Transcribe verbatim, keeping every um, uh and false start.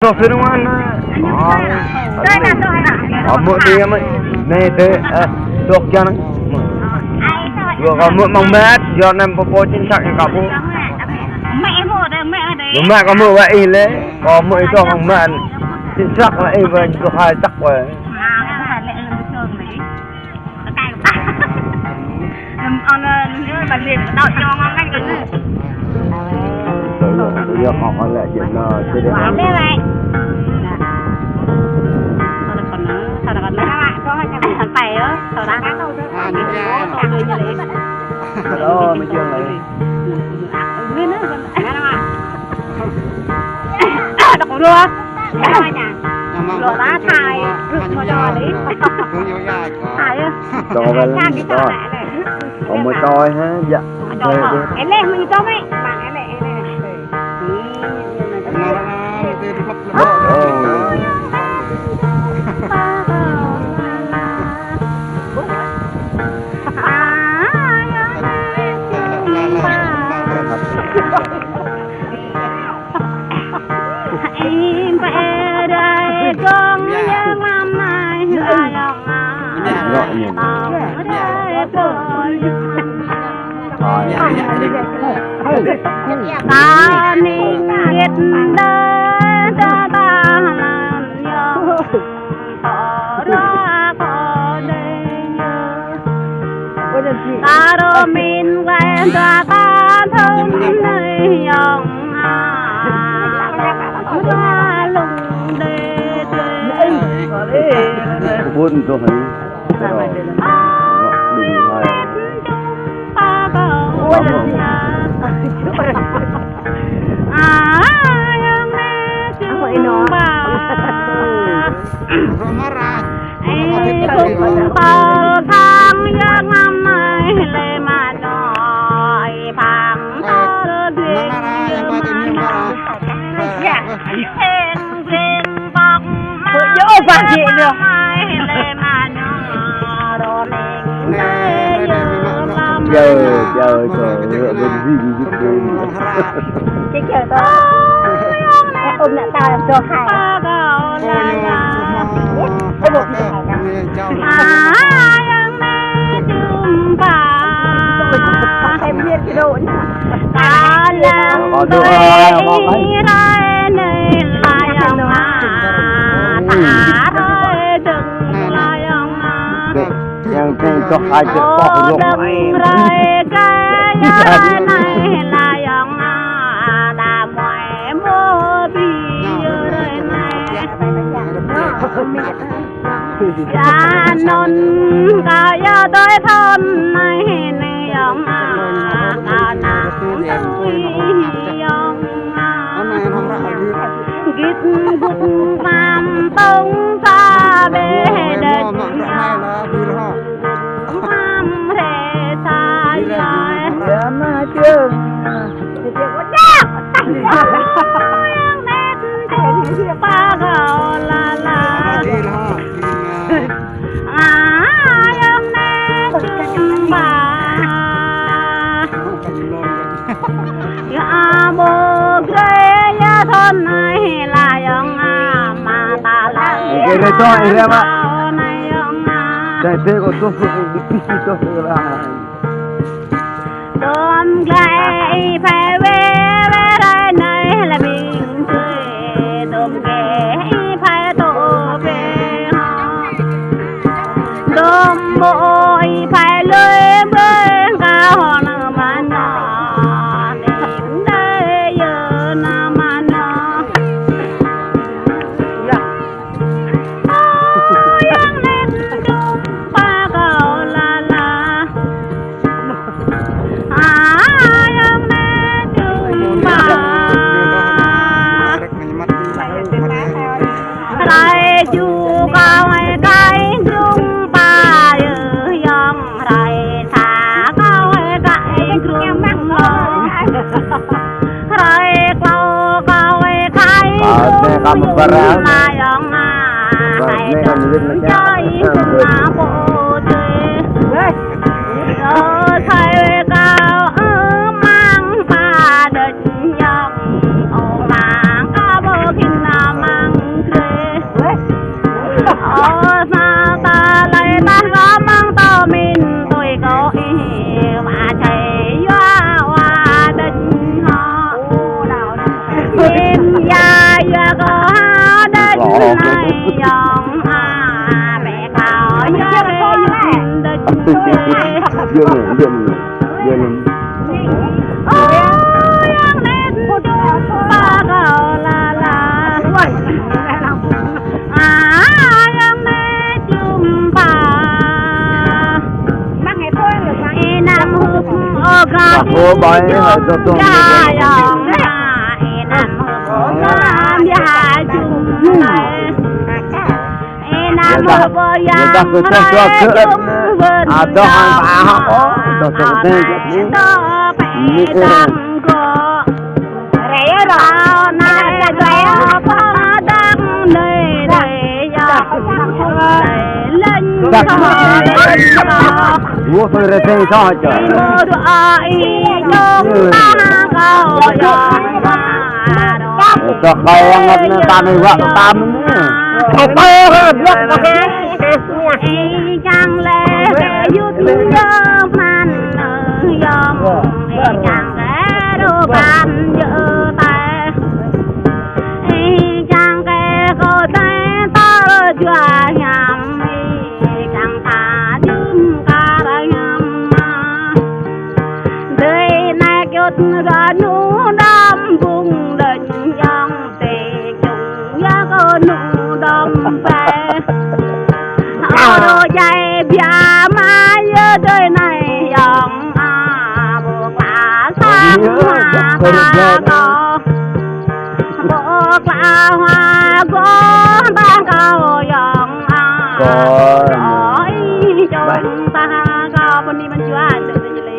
Ơ, sini mana? Ơ, ơ, mă đi, mă. Nê, tê, ơ, dŏ kiăng. Dŏ kơ mă mơ̆ng mĕt, yua anŭn pơpô chính xác kơ ƀu. Mă kơ mă wă ih lĕ, kơ mă ih dŏ mơ̆ng mĕt. Chính xác lĕ ih wă dŏ hai chắc wă. Ơ, ơ, ơ, ơ, ƀă lĕ, tao čong ngang kơ. Tui yua, tui yua kơ lĕ jĕ nă, jĕ dêh. Ƀă lĕ wă. Tao kơ nă, tao kơ nă. Pă yơh, tao đang. Ơ, mă jĕ lĕ. Đọc luôn. Lo lá thai, rưk mơ đo đi. Thai á. Cho vào. Thai cái đó. Có một tôi hả? Dạ. Em lên mình cho mày. Bạn em lên, em lên. Ôi. Ƀôn dŏ hă? Ơ, đu hai. Giờ, giờ, giờ, giờ, bên gì, gì, gì. Cái giờ đó. Ôm lại tao cho hai. Ôi, ôi, ôi, ôi. Em biết cái độ nhỉ? Yang teng tok aja tok rok. Anŭn kâo yơh tui thun anai anai yơh, kâo nao tui yơh. Git ƀut mlam tong sa bê đet. Mlam rê sa yơh. Dôm glai ih phe wê wê rai nai la ƀing tui, dôm glai ih phe tŏ pê hŏ. Dôm mô ih phe lui ƀing kâo hŏ nao mơnă, ƀing đe yơh nao mơnă. Hrơi klâo kâo ơi khai. Ơ, anai kâo mơ̆ng ƀar ah. Ơ, anai kâo mơ̆ng ƀar ah. Ơ, yang nét jumpa kâo la la. Ơ, yang nét jumpa. Ơ, năm hŭp ôh gah. Ơ, ƀai, ơ, jơ̆ tơ̆ng. Yang nét, ơ, năm hŭp ôh gah, yang jumpa. Ơ, năm hŭp ôh gah, yang nét jumpa. Ơ, tơ̆ng hăng ta hŏ, ơ, tơ̆ng tơ̆ng. Ơ, tơ̆ng tơ̆ng. Ơ, tơ̆ng tơ̆ng. Ơ, tơ̆ng tơ̆ng. Ơ, tơ̆ng tơ̆ng. Ơ, tơ̆ng tơ̆ng. Ơ, tơ̆ng tơ̆ng. Ơ, tơ̆ng tơ̆ng. Ih, čang lĕ yut yơh măn yom. Ih, čang kơ rơbăn yơh tĕ. Ih, čang kơ kâo tĕ tơl jua ñăm. Ih, čang ta jum kar ñăm. Dơi nĕ kiot rơnu đam bung đơ̆ñ yong. Tê chung yă kơ nŭ đom pê. Ơ, rô jai bia ma yơ dơi nai yong a, bô kla sang ma ta kơ. Bô kla hoa gô ta kơ yong a. Ơ, ih, chung ta kơ pơni mơ̆n jua, čơ̆ tơ jeli.